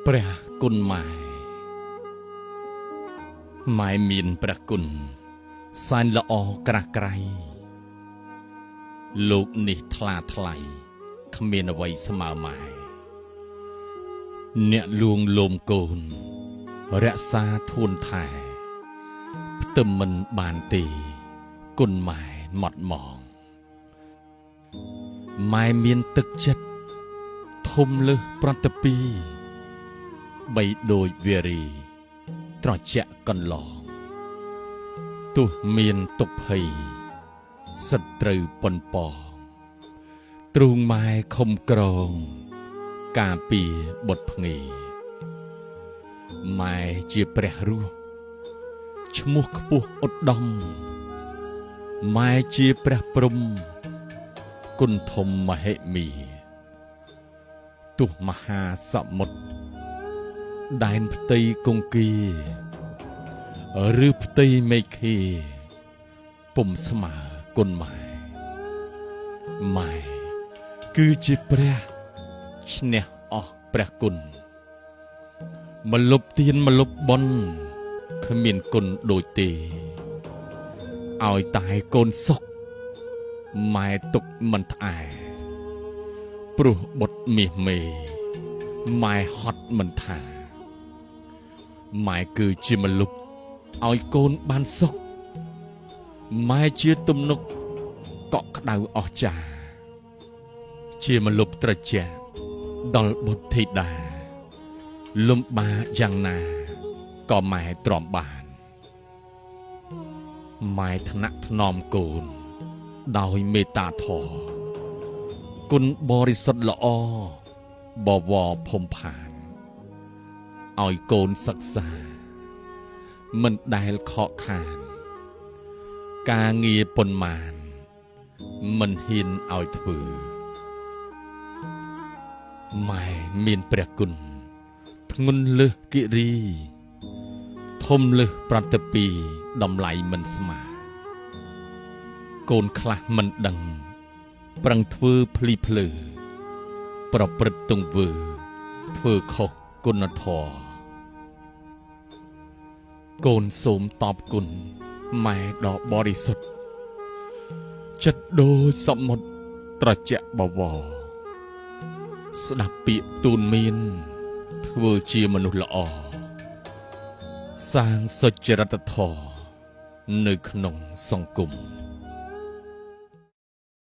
ព្រះគុណម៉ែម៉ែមានព្រះគុណសែនល្អក្រាស់ក្រៃលោកនេះថ្លាថ្លៃគ្មានអ្វីស្មើម៉ែអ្នកលួងលោមកូនរក្សាធួនថែផ្ទឹមមិនបានទេគុណម៉ែម៉ត់មងម៉ែមានទឹកចិត្តធំលើសប្រតិពីបីដូចវារីត្រជាក់កន្លងទោះមានទុក្ខភ័យសិតត្រូវប៉ុនប៉ងទ្រូងម៉ែខំក្រងការពារបុត្រភ្ងាម៉ែជាព្រះរស់ឈ្មោះខ្ពស់ឧត្តមម៉ែជាព្រះព្រំគុណធំមហិមាទោះមហាសមុទ្រដែនផ្ទៃគង្គាឬផ្ទៃមេឃាពុំស្មើគុណម៉ែម៉ែគឺជាព្រះឈ្នះអស់ព្រះគុណមលុបទានមលុបបុណ្យគ្មានគុណដូចទេឲ្យតែកូនសុខម៉ែទុកមិនត្អែព្រោះបុត្រមាសមេម៉ែហត់មិនថាម៉ែគឺជាមលុបឲ្យកូនបានសុខម៉ែជាទំនុកកក់ក្ដៅអស្ចារ្យជាមលុបត្រជាក់ដល់បុត្រធីតាលំបាកយ៉ាងណាក៏ម៉ែទ្រាំបានម៉ែថ្នាក់ថ្នមកូនដោយមេត្តាធម៌គុណបរិសុទ្ធល្អបវរភំផានឲ្យកូនសិក្សាមិនដែលខកខានការងារប៉ុន្មានមិនហ៊ានឲ្យធ្វើម៉ែមានព្រះគុណធ្ងន់លើសគិរីធំលើសប្រតិពីតម្លៃមិនស្មើកូនខ្លះមិនដឹងប្រឹងធ្វើភ្លីភ្លើប្រព្រឹត្តទង្វើធ្វើខុសគុណធម៌កូនសូមតបគុណម៉ែដ៏បរិសុទ្ធចិត្តដូចសមុទ្រត្រជាក់បវរស្ដាប់ពាក្យទូនមានធ្វើជាមនុស្សល្អសាងសុចរិតធម៌នៅក្នុងសង្គម។